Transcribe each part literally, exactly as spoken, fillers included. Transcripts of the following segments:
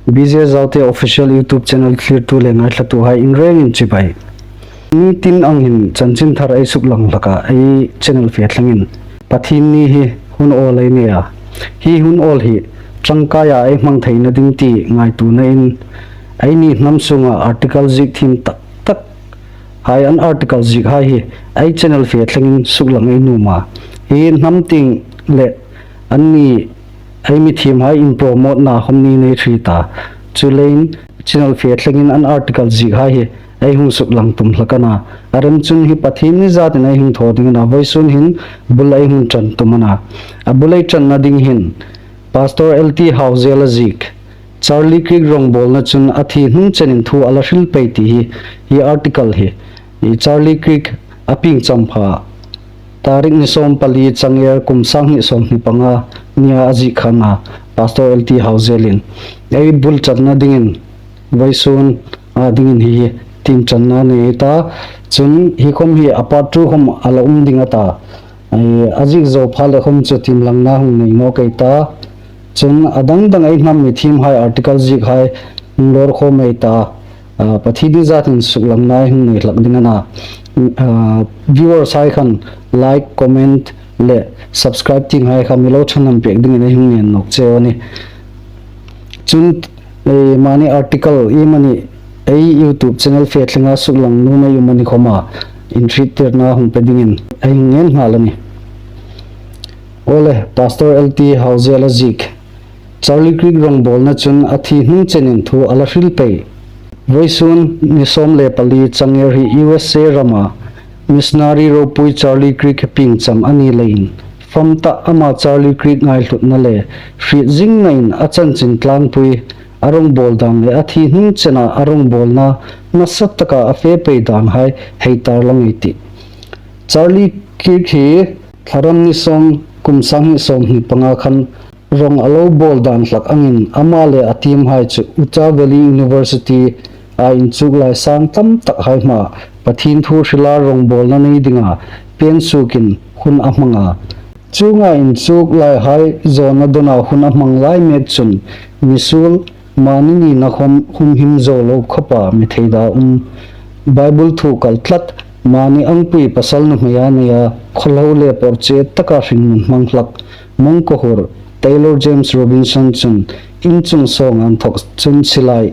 B J Zaute Official YouTube channel thlirtu le ngaithlatuhai in rengin chibai. Ni tin ang hin chanchin thar ei suklang hlak a, ei channel fe thlengin Pathienni hi hun awl ei nei a. Hi hun awl hi ṭangkaia ei hmang theina ding ti ngaituonain eini hnam sunga article ziek thiem tak tak hai, an article ziekhai hi ei channel fe thlengin suklang ei nuom a. Hi hnam tieng le anni ei mithiemhai in promote-na khom ni nei hriet a. Chuleiin channel fe thlengin an article ziekhai hi ei hung suklang tum hlak a na. A rem chun hi Pathienni zatin ei hung thaw ding a na. Vawisun hin bul ei hung ṭan tum a na. A bul ei ṭanna ding hin Pastor L T Hauzela ziek, Charlie Kirk rongbawlna chun a thi hnung chenin thu a la hril pei ti hi, hi article hi, hi Charlie Kirk a pieng champha tarik ni sawm pali Changer kum sang hni sawm hni panga nia a ziek kha a na, Pastor L T Hauzelin. Ei bul ṭanna dingin vawisun a dingin hi tiem ṭanna nei ta. Chun hi khom hi a part two khom a la um ding a ta. Ei, a ziek zo pha le khom chu tiem langna hung nei nawk ei ta. Chun a dang dang ei hnam mithiemhai article ziekhai hung lawr khom ei ta. A, Pathienni zatin suklangna ei hung nei hlak ding a na. A, viewers hai khan like, comment le subscribe tienghai kha mi lo ṭhahnem pek dingin ei hung ngen nawk cheu a nih. Chun, ei, mani article iemani ei YouTube channel fe thlenga suklang nuom ei um a ni khoma inhriettirna hung pe dingin ei hung ngen nghal a nih. Aw le, Pastor L T Hauzela ziek, Charlie Kirk rongbawlna chun a thi hnung chenin thu a la hril pei. Vawisun ni sawm le pali Changer hi U S A rama missionary ropui Charlie Kirk pieng cham a ni leiin, fam ta ama Charlie Kirk ngaihlutna le hriet zingnain a chanchin tlangpui, a rongbawl dan le a thi hnung chena a rongbawlna nasa taka a fe pei danhai hei tarlang ei tih. Charlie Kirk hi Thlaram ni sawm kum sang hni sawm hni panga khan rong a lo bawl dan hlak angin ama le a team hai chu Utah Valley University a inchuk lai sang tam tak hai hma Pathien thu hrila rongbawlna nei dinga pen sukin hun a hmang a. Chunga inchuk lai hai zawna dona hun a hmang lai mek chun misuol mani nina khom humhim zo lo khawpa mi theida um. Bible thu kal tlat, mani angpui pasal nuhmeia neia, khawhlo le pawrche taka hringnun hmang hlak, mawngkawhur, Taylor James Robinson chun inchung sawnga inthawk chun silai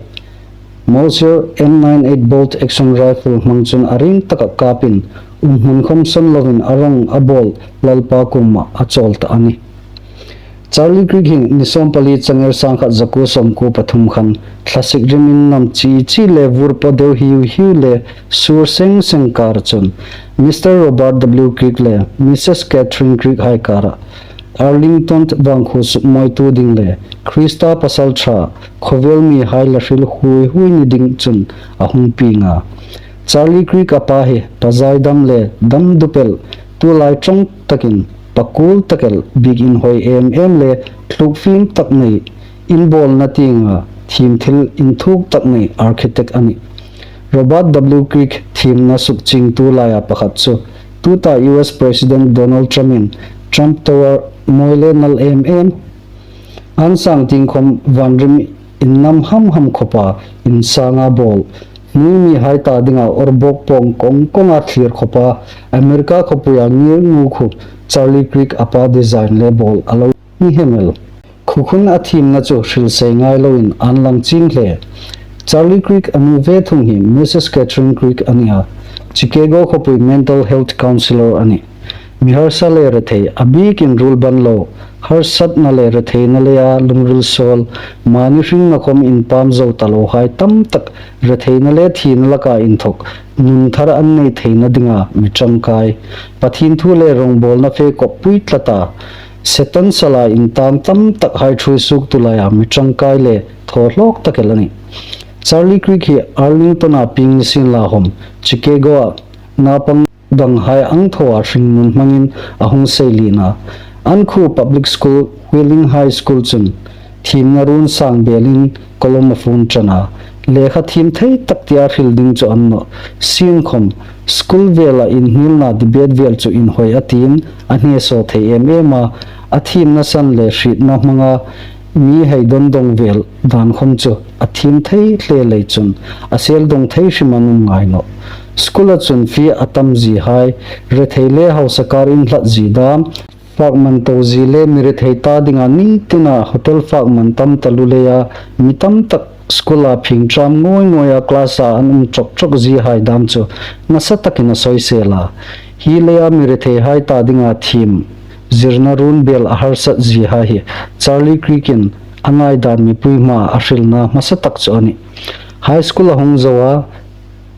Mauser M nine eight bolt action rifle hmang chun a ring taka kapin, umhmun khom sawn lovin a rong a bawl Lalpa kuoma a chawl ta a nih. Charlie Kirk hi ni sawm pali Changer sang khat za kuo sawm kuo pathum khan thlasik rimin nam chi chi le vur paw deu hiu hiu le sur seng seng kar chun Mister Robert W Kirk le Missus Catherine Kirk hai kara Arlington vangkhuo sukmawitu ding le Krista pasalṭha khawvel mihai la hril huoi huoi ni ding chun a hung pieng a. Charlie Kirk a pa hi pa zaidam le dam dup el, tulai ṭawng takin pa cool tak el, biekin hawi em em le tlukfim tak nei, inbawlna tienga thiem thil inthuk tak nei architect a nih. Robert W Kirk thiemna sukchiengtu laia pakhat chu tuta U S President Donald Trump-in Trump Tower mawi le nal em em, an sang tieng khom vanrim innam ham ham khawpa insanga bawl, hnuoi mihai ta dinga awrbawk pawng kawng kawnga thlir khawpa America khawpuia ngirngu khu Charlie Kirk a pa design le bawl a lo ni hem el. Khu khun a thiemna chu hril sei ngai loin an lang chieng hle. Charlie Kirk a nu ve thung hi Missus Catherine Kirk a ni a, Chicago khawpui mental health counselor a nih. Mi harsa le rethei, a bikin ruol ban lo, harsatna le retheina leia lungril sawl, mani hringna khom inpam zo ta lohai tam tak retheina le thina laka inthawk nun thar an nei theina dinga mi ṭangkai, Pathien thu le rongbawlna fe kawppui tlata, Setan sala intang tam tak hai ṭhuoi suoktu laia mi ṭangkai le thaw hlawk tak el a nih. Charlie Kirk hi Arlington-a pieng ni sien la khom, Chicago-a naupang danghai ang thawa hringnun hmangin a hung seilien a. An khu public school, Wheeling High School chun thiemna run sang belin column a fun ṭan a. Lekha thiem thei tak tia hril ding chu a ni naw. Sien khom, school vela inhnielna debate vel chu inhawi a tiin a hne saw thei em em a. A thiemna san le hrietna hmanga mi hei dondong vel dan khom chu a thiem thei hle lei chun a sel dong thei hrim an um ngai nawh. School-a chun fee a tam zie hai, rethei le hausa kar inhlat zie dam, fak man to zie le mi rethei ta dinga ni tina hotel fak man tam taluo leia mi tam tak school-a phing ṭam ngawi ngawia class-a an um ṭawk ṭawk zie hai dam chu nasa takin a soisel a. Hi leia mi rethei hai ta dinga thiem zirna run bel a harsat zie hai hi Charlie Kirk-in a ngaidan mipui hmaa a hrilna hmasa tak chu a nih. High school a hung zo a,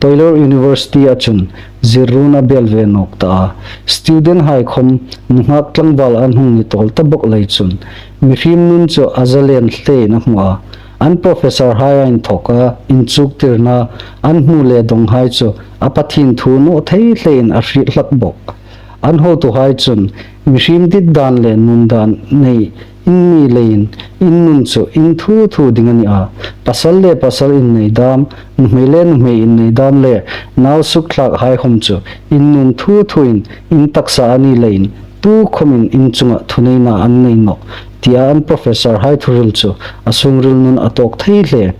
Taylor University-a chun zir run a bel ve nawk ta a. Student hai khom nunghak tlangval an hung ni tawl ta bawk lei chun mihriem nun chu a zalen hlein a hmu a. An professor hai a inthawka inchuktirna an hmu le dawng hai chu a Pathien thu naw thei hlein a hriet hlak bawk. An hotuhai chun mihriem dit dan le nun dan nei in ni leiin in nun chu in thu thu ding a ni a. Pasal le pasal innei dam, nuhmei le nuhmei innei dam le nau sukthlak hai khom chu in nun thu thuin in taksa a ni leiin tu khomin in chunga thuneina an nei nawh, tia an professor hai thuhril chu a sungril nun a tawk thei hle.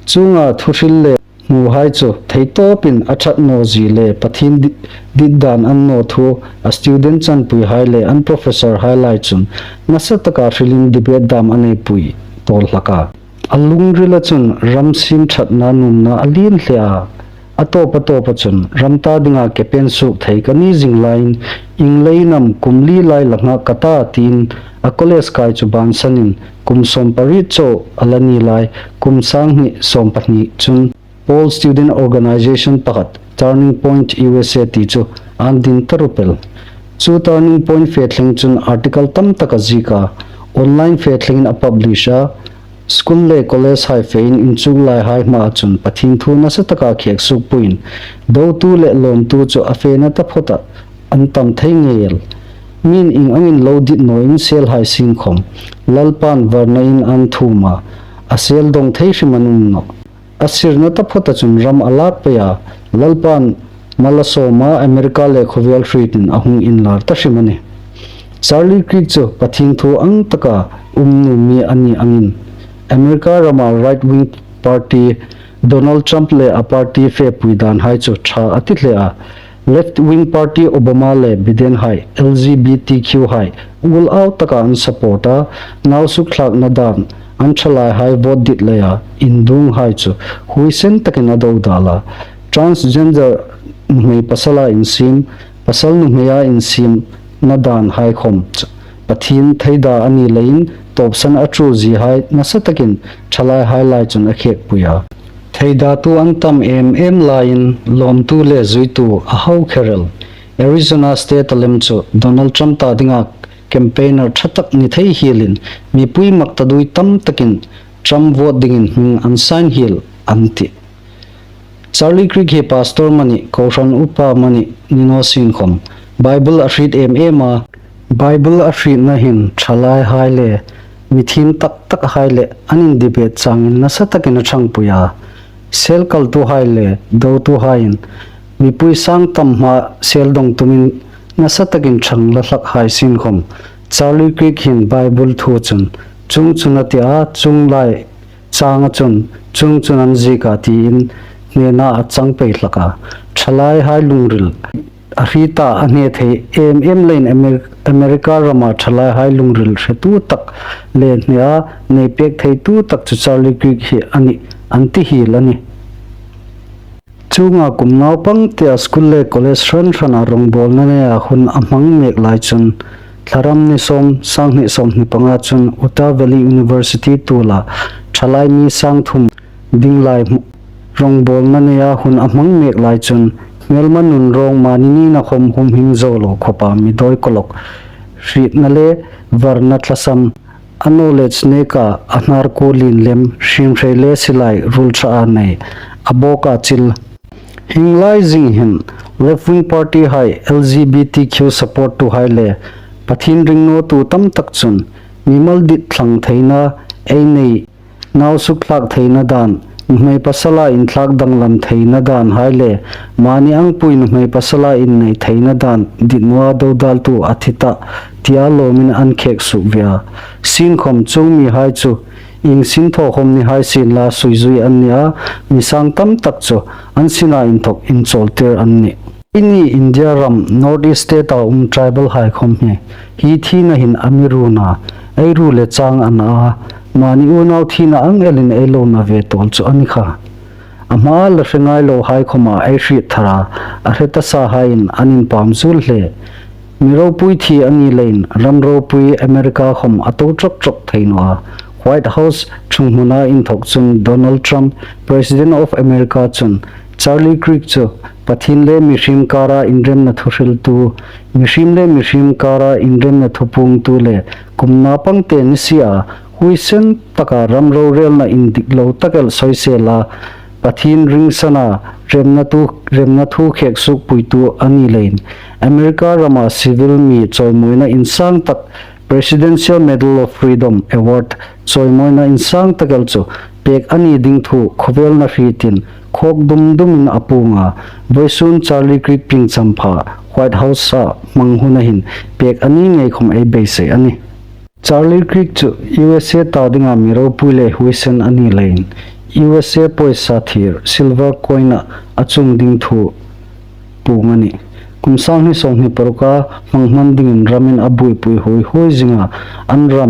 Chunga thuhril le hmuhai chu thei tawpin a ṭhat naw zie le Pathien di-, dit dan an naw thu a student chanpui hai le an professor hai lai chun nasa taka hrilin debate dam a neipui tawl hlak a. A lungrila chun ram siem ṭhatna nuomna a lien hle a. A tawpa tawpa chun ram ta dinga ke pen suok thei ka ni zing laiin, ieng leiin am kum li lai la nghak ka ta tiin a college kai chu bansanin kum sawm pariet chau a la ni lai, kum sang hni sawm pahni chun Pawl Student Organization pakhat, Turning Point U S A ti chu an din ta ru pel. Chu Turning Point fe thleng chun article tam tak a ziek a, online fe thlengin a publish a, school le college hai fein inchuk lai hai hmaa chun Pathien thu nasa taka khek suok puiin, dotu le lawmtu chu a fena taphawta an tam thei ngei el. Mi'n ieng angin lo dit nawin sel hai sien khom, Lalpan varnain an thum a, a sel dawng thei hrim an um nawh. A sirna taphawta chun ram a lak pei a, Lalpan mal a sawm a, America le khawvel hrietin a hung inlar ta hrim a nih. Charlie Kirk chu Pathien thu ang taka um nuom mi a ni angin, America rama right wing party Donald Trump le a party fepui dan hai chu ṭha a ti hle a. Left wing party Obama le Biden hai L G B T Q hai ul au taka an support a, nau sukthlakna dan an ṭhalai hai vote dit leia induong hai chu huoisen takin a do dal a. Transgender nuhmei pasala insiem, pasal nuhmeia insiemna dan hai khom chu Pathien theida a ni leiin tawpsan a ṭul zie hai nasa takin ṭhalai hai lai chun a khekpui a. Theidatu an tam em em laiin lawmtu le zuitu a hau kher el. Arizona State-a lem chu Donald Trump ta dinga campaigner ṭha tak ni thei hielin mipui mak ta dui tam takin Trump vote dingin hming an sign hiel an tih. Charlie Kirk hi pastor mani, kohran upa mani ni naw sien khom, Bible a hriet em em a, Bible a hrietna hin ṭhalai hai le mithiem tak tak hai le an in debate changin nasa takin a ṭhangpui a. Sel kaltu hai le dotu haiin mipui sang tam hmaa sel dawng tumin nasa takin ṭhang la hlak hai sien khom, Charlie Kirk hin Bible thu chun chuong chun a ti a, chuong lai changa chun chuong chun an ziek a tiin hnena a chang pei hlak a. Ṭhalai hai lungril a hrieta a hne thei em em leiin Amer-, America rama ṭhalai hai lungril hretu tak le hnea nei pek theitu tak chu Charlie Kirk hi a nih an ti hiel a nih. Chuonga kum naupang tea school le college hran hrana rawngbawlna neia hun a hmang mek lai chun, Thlaram ni sawm, sanghni sawmhni panga chun Utah Valley University tuola ṭhalai mi sang thum ding lai hmu-, rawngbawlna neia hun a hmang mek lai chun, hmelma nunrawng mani nina khom humhim zo lo khawpa mi dawi kawlawk hrietna le varna thlasam, a knowledge neka a hnar kuo lien lem, hriemhrei le silai ruol ṭha a nei, a bawka chil. Hieng lai zing hin left wing party hai, L G B T Q support tu hai le Pathien ring nawtu tam tak chun mimal dit thlang theina ei nei, nau sukthlak theina dan Nuhmei pasala inthlak danglam theina dan hai le, mani angpui nuhmei pasala innei theina dan ditnua dodaltu a thi ta, tia lawmin an khek suk ve a. Sienkhawm chuong mi hai chu, ieng sinthaw khawm ni hai sienla suizui an ni a, mi sang tam tak chu an sina inthok inchawltir an nih. Eini India ram North East State-a um tribal hai khawm hi, hi thina hin a mi run a, ei ru le chang a na a, mani unau thina ang elin ei lo na ve tawl chu a ni kha. A hma la hre ngai lo hai khawma ei hriet thar a, a hre ta sa haiin an inpam zuol hle. Mi ropui thi a ni leiin ram ropui America khawm a to ṭawk ṭawk thei naw a. White House ṭhunghmuna inthok chun Donald Trump, President of America chun Charlie Kirk chu Pathien le mihriem kara inremna thuhriltu, mihriem le mihriem kara inremna thupuongtu le kum naupangte ni si a, huoisen taka ram rorelna indik lo tak el sawisela Pathien ringsana remna thu, remna thu khek sukpuitu a ni leiin America rama civil mi chawimawina insang tak, Presidential Medal of Freedom Award chawimawina insang tak el chu pek a ni ding thu khawvelna hrietin khawk dum dumin a puong a. Vawisun Charlie Kirk pieng champha White House-a hmang huna hin pek a ni ngei khawm ei beisei a nih. Charlie Kirk chu U S A ta dinga mi ropui le huoisen a ni leiin U S A pawisa thir silver coin-a a chuong ding thu puong a nih. Kum sang hni sawmhni paruka hmang hman dingin ramin a buoipui huoi huoi zinga an ram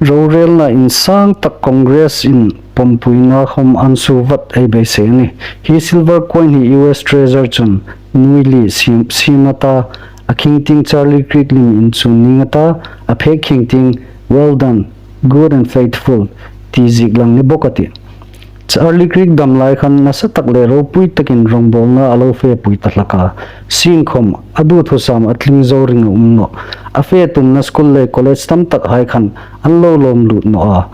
rorelna insang tak Congress-in pawmpuina khawm an suo vat ei beisei a nih. Hi silver coin hi U S Treasury chun nuoi li siem, siem a ta, a khing tieng Charlie Kirk lim inchun ning a ta, a phek khing tieng "Well done, good and faithful" ti ziek lang ni bawk a tih. Charlie Kirk dam lai khan nasa tak le ropui takin rawngbawlna a lo fepui ta hlak a. Sienkhawm a duthusam a tling zo ring a um nawh. A fe tumna school le college tam tak hai khan an lo lawm lut nawh a,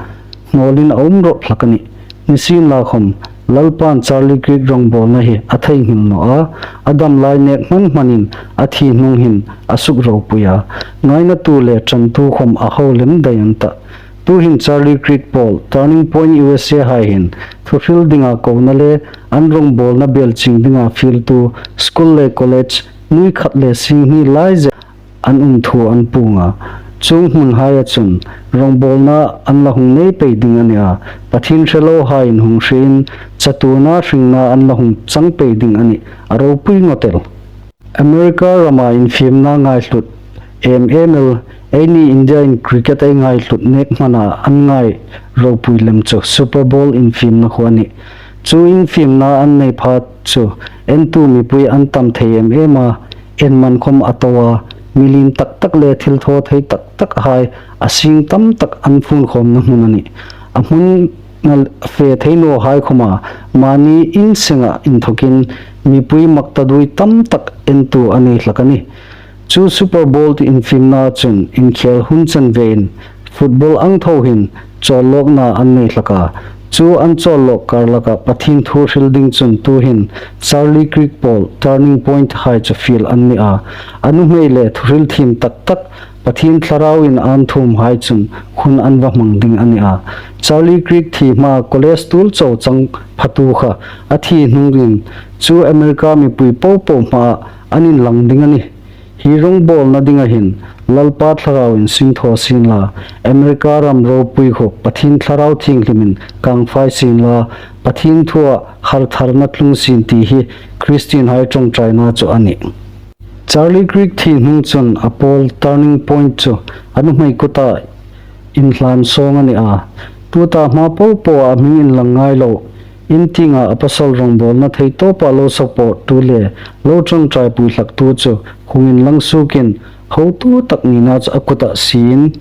hnawlin a um rawp hlak a nih. Nisienlakhawm, Lalpan Charlie Kirk rawngbawlna hi a theinghil nawh a, a dam lai nek hman hmanin a thi hnung hin a suk ropui a. Ngainatu le ṭantu khawm a ho lem dai an tah. Tuhin Charlie Kirk pawl Turning Point U S A hai hin thuhril dinga kona le an rawngbawlna belching dinga fieltu school le college nuoi khat le sing hni lai zel an um thu an puong a. Chuong hmun haia chun rawngbawlna an la hung nei pei ding a nih a. Pathien hre lo haiin hung hriein chatuona hringna an la hung chang pei ding a nih. A ropui ngawt el. America rama infiemna ngaihlut em em el, eini India-in cricket ei ngaihlut nek hmana an ngai ropui lem chu Super Bowl infiemna khu a nih. Chu infiemna an nei pha chu entu mipui an tam thei em em a, en man khawm a to a, mi lien tak tak le thil thaw thei tak tak hai a sing tam tak an fun khawmna hmun a nih. A hmun a fe thei naw hai khawma mani in senga inthokin mipui mak ta duoi tam tak entu a nei hlak a nih. Chu Super Bowl infiemna chun inkhel hun chanvein football ang tho hin chawllawkna an nei hlak a. Chu an chawllawk kar laka Pathien thu hril ding chun tuhin Charlie Kirk pawl Turning Point hai chu fiel an ni a. A nuhmei le thuhril thiem tak tak Pathien thlarauin an thuom hai chun hun an va hmang ding a ni a. Charlie Kirk thi hma college tuol chau chang phatu kha a thi hnungin chu America mipui popo hmaa an inlang ding a nih. Hi rawngbawlna dinga hin Lalpa thlarauin singthaw sienla, America ram ropui khu Pathien thlarau thienghlimin kangfai sienla, Pathien thua hartharna tlung sien ti hi Christian hai ṭawngṭaina chu a nih. Charlie Kirk thi hnung chun a pawl Turning Point chu a nuhmei kuta inhlan sawng a ni a. Tuta hma popoa a hming inlang ngai lo, in tienga a pasal rawngbawlna thei tawpa lo support tu le lo ṭawngṭaipui hlak tu chu hung inlang sukin hotu tak nina chu a kuta siein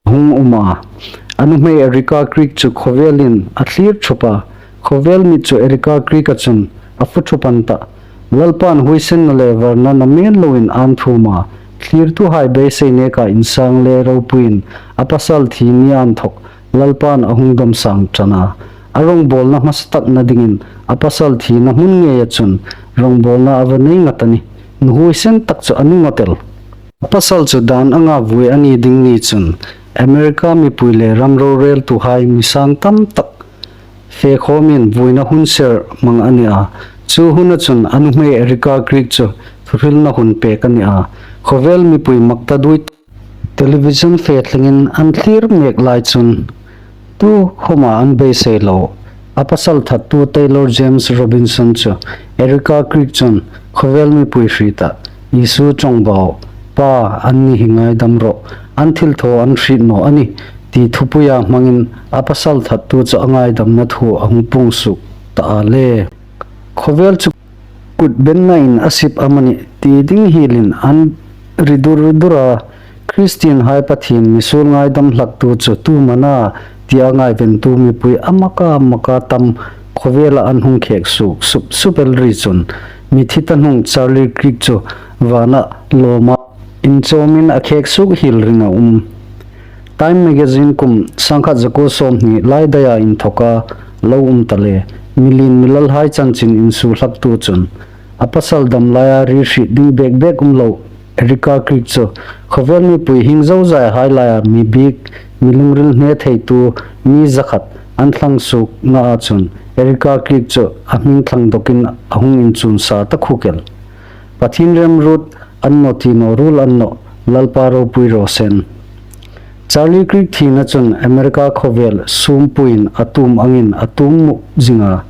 hung um a. A nuhmei Erika Kirk chu khawvelin a thlir thup a, khawvel mit chu Erika Kirk-a chun a fu thup an tah. Lalpan huoisenna le varna namen loin an thuom a, thlirtuhai beisei neka insang le ropuiin a pasal thi ni inthok Lalpan a hung dawm sang ṭan a. A rawngbawlna hmasa takna dingin a pasal thina hmun ngeia chun rawngbawlna a va nei ngat a nih. Nu huoisen tak chu a ni ngawt el. A pasal chu dan anga vui a ni ding ni chun America mipui le ram roreltuhai mi sang tam tak Te khawmin vuina hun ser mang a ni a. Chu huna chun a nuhmei Erica Crick chu thuhrilna hun pek a ni a. Khawvel mipui mak ta dui television fe thlengin an thlir mek lai chun tu khawma an beisei lo. A pasal thattu Taylor James Robinson chu Erica Crick chun khawvel mipui hrieta Isu ṭawngbau, Pa, anni hi ngaidam rawh, an thilthaw an hriet naw a nih, ti thupuia hmangin a pasal thattu chu a ngaidamna thu a hung puong suok ta a le. Khawvel chu kut bennain a sip amanih ti ding hielin an ri dur dur a, Kristienhai Pathien misuol ngaidam hlaktu chu tu am a na tia ngaiventu mipui a maka maka tam khawvela an hung khek suok sup sup el ri chun, mithi ta hnung Charlie Crick chu vana lawma inchawmin a khek suok hiel ring a um. Time magazine kum sangkhat zakuo sawmhni lai daia inthoka lo um ta le, mi lien mi lalhai chanchin insuo hlaktu chun, a pasal dam laia ri hriet ding bek bek um lo Erica Crick chu khawvel mipui hieng zozaihai laia mi bik, mi lungril hne theitu mi zakhat an thlang suokna a chun Erica Crick chu a hming thlang dawkin a hung inchun sa ta khuk el. Pathien remruot an naw ti naw ruol an naw, Lalpa ropui raw se. Charlie Crick thina chun America khawvel sumpuiin a tum angin a tum muk zing a.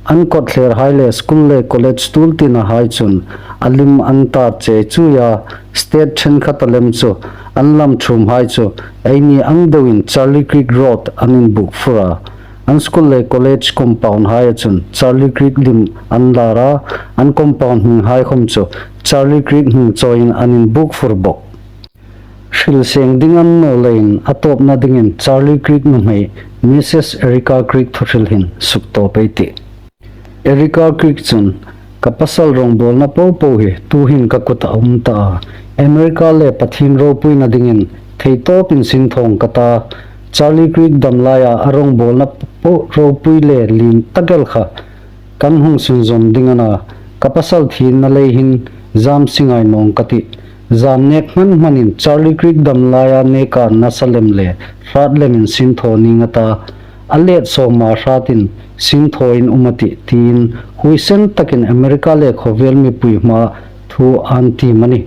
An kawtthlerhai le school le college tuol tinahai chun a lim an tar che chuia state ṭhenkhat a lem chu an lam ṭhumhai chu eini ang deuin Charlie Crick Road an inbuk fur a. An school le college compound haia chun Charlie Crick lim an lar a, an compound hminghai khawm chu Charlie Crick hming chawiin an inbuk fur bawk. Hril seng ding a ni naw leiin a tawpna dingin Charlie Crick nuhmei Missus Erica Crick thuhril hin suktawp ei tih. Erica Crick chun, ka pasal rawngbawlna popo hi tuhin ka kuta a um ta a. America le Pathien ropuina dingin theitawpin sin thawng ka ta. Charlie Crick dam laia a rawngbawlna po ropui le lien tak el kha kan hung sunzawm ding a na. Ka pasal thina lei hin zam si ngai nawng ka tih. Zam nek hman hmanin Charlie Crick dam laia neka nasa lem le hrat lemin sin thaw ning a ta. A let sawma hratin sin thawin um a tih, tiin huisen takin America le khawvel mipui hmaa thu an tiem a nih.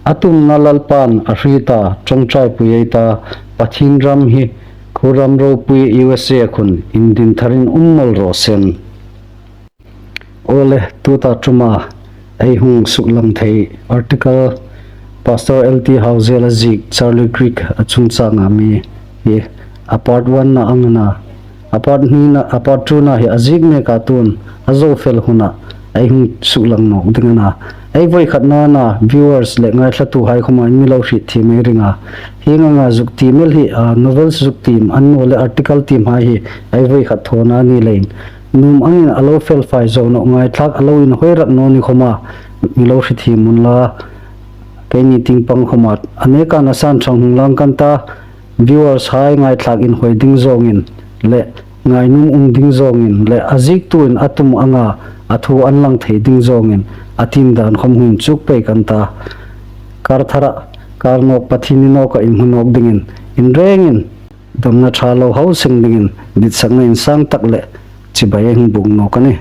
A tumna Lalpan a hriet a, ṭawngṭaipui ei ta, Pathien ram hi khuo ram ropui U S A khun indin tharin um nawl raw se. Aw le, tuta ṭuma ei hung suklang thei article Pastor L T Hauzela ziek Charlie Crick a chungchanga mi hi a part one-na ang a na, a part hnina, a part two-na hi a ziek neka tuhin a zo fel huna ei hung suklang nawk ding a na. Ei voi khatna viewers le ngaithlatuhai khawma in mi lo hriet thiem ei ring a. Hieng anga zuk tiem el hi, a, novels zuk tiem a ni naw le article tiemhai hi ei voi khat thawna a ni leiin nuom angin a lo fel fai zo naw, ngaithlak a lo inhawi rak naw ni khawma mi lo hriet thiem unla. Keini tieng pang khawma a neka nasan ṭhang hung lang kan ta, viewers hai ngaithlak inhawi ding zawngin le ngainuom um ding zawngin le a ziektuin a tum anga a thu an lang thei ding zawngin a tiem dan khawm hung inchuk pei kan ta. Kar thara kar nawk Pathien ni nawka inhmu nawk dingin, inrengin damna ṭha lo hau seng dingin ditsakna insang tak le chibai ei hung buk nawk a nih.